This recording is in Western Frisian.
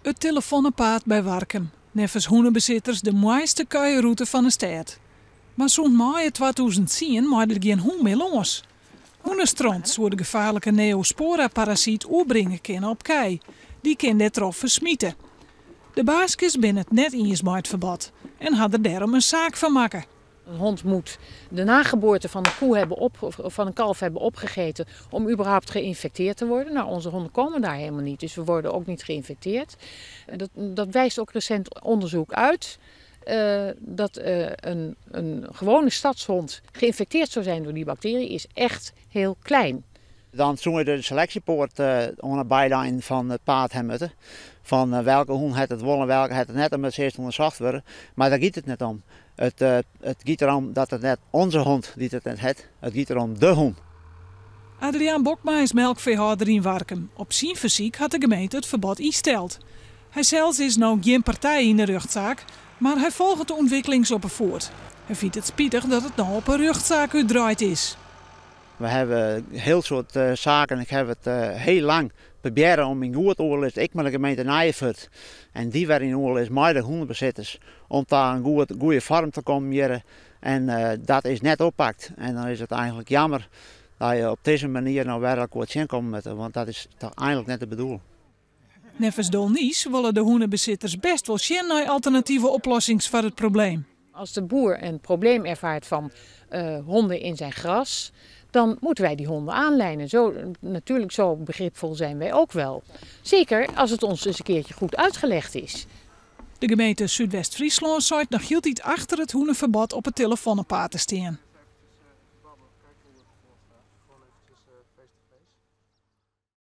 It Tillefonnepaad by Warkum, neffens hûnebesitters de moaiste kuierrûte fan 'e stêd. Mar sûnt maaie 2010 mei der gjin hûn mear lâns. Hûnestront soe de gefaarlike Neospora-parasyt oerbringe kinne op kij. Dy kin dêrtroch fersmite. De baaskes binne it net iens mei it ferbod en ha der dêrom in saak fan makke. Een hond moet de nageboorte van een koe hebben op, of van een kalf hebben opgegeten om überhaupt geïnfecteerd te worden. Nou, onze honden komen daar helemaal niet, dus we worden ook niet geïnfecteerd. Dat wijst ook recent onderzoek uit. Dat een gewone stadshond geïnfecteerd zou zijn door die bacterie is echt heel klein. Dan soe je de seleksjepoart oan de bylijn fan it paad ha moatte. Fan welke hûn hat it wol en welke hat it net, dan moat se earst ûndersocht wurde. Mar dêr giet it net om. It giet derom dat it net onze hond dy't it net hat, it giet derom de hûn. Adriaan Bokma is melkfeehâlder yn Warkum. Op syn fersyk hat de gemeente it ferbod ynsteld. Hy sels is no gjin partij yn de rjochtsaak, mar hy folget de ûntwikkelings op 'e foet. Hy fynt it spitich dat it no op in rjochtsaak útdraaid is. We hawwe hiel soad saken. Ik haw it hiel lang probearre om yn goed oerlis, ek mei de gemeente Nijefurd en dy wer yn oerlis mei de hûnebesitters, om ta in goede foarm te kommen hjirre. En dat is net oppakt. En dan is it eigenlik jammer dat je op dizze manier no wer elkoar tsjinkomme moatte, want dat is toch eigenlik net de bedoeling. Neffens Dolnies wolle de hûnebesitters bêst wol sjen nei alternative oplossings foar it probleem. Als de boer een probleem ervaart van honden in zijn gras, dan moeten wij die honden aanlijnen. Zo, natuurlijk, zo begripvol zijn wij ook wel. Zeker als het ons eens een keertje goed uitgelegd is. De gemeente Súdwest-Fryslân seit noch hieltyd achter it hûneferbod op it Tillefonnepaad te stean.